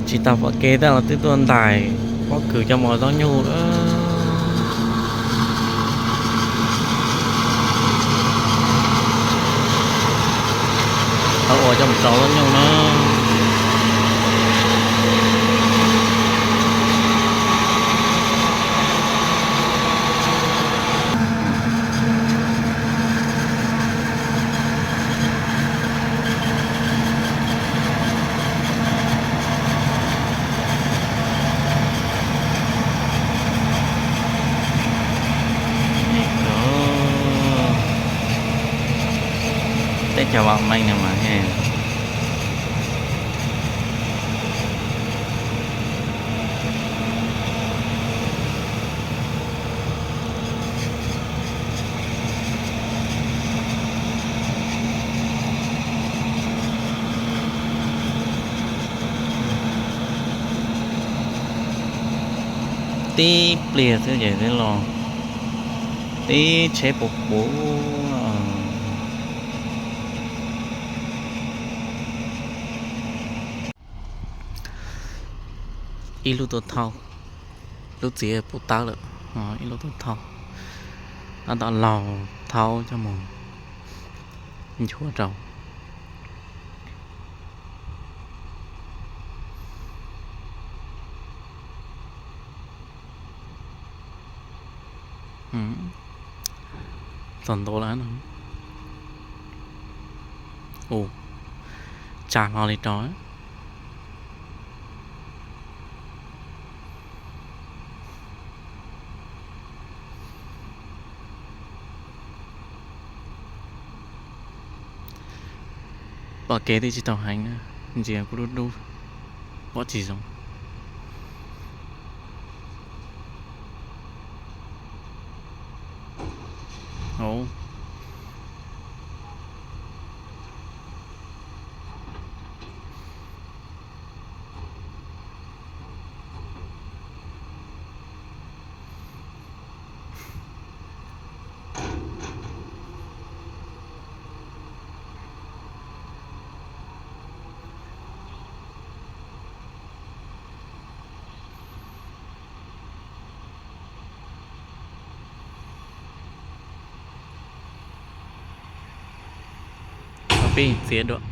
Tsis tau pom kev tab los twb tuaj ntais pob kws coj mus ua zaub nyuj lawm. Tau ua coj mus rau zaub nyuj na. Teb chaws vam meej no mas he. Tib pliag xwb ces twb los, tib tsheb puv puv. Ib lub tuaj thauj, lub txiv puv tawb lawm, ib lub tuaj thauj, tab tom laug thaub coj mus nchuav rau. Txog ntua lawm no. Ua, tsa hlo li rau. Pom kev twb tsis tau heev na, ntsia kuj dub dub, pom tsis zoo. Pib txiav dua.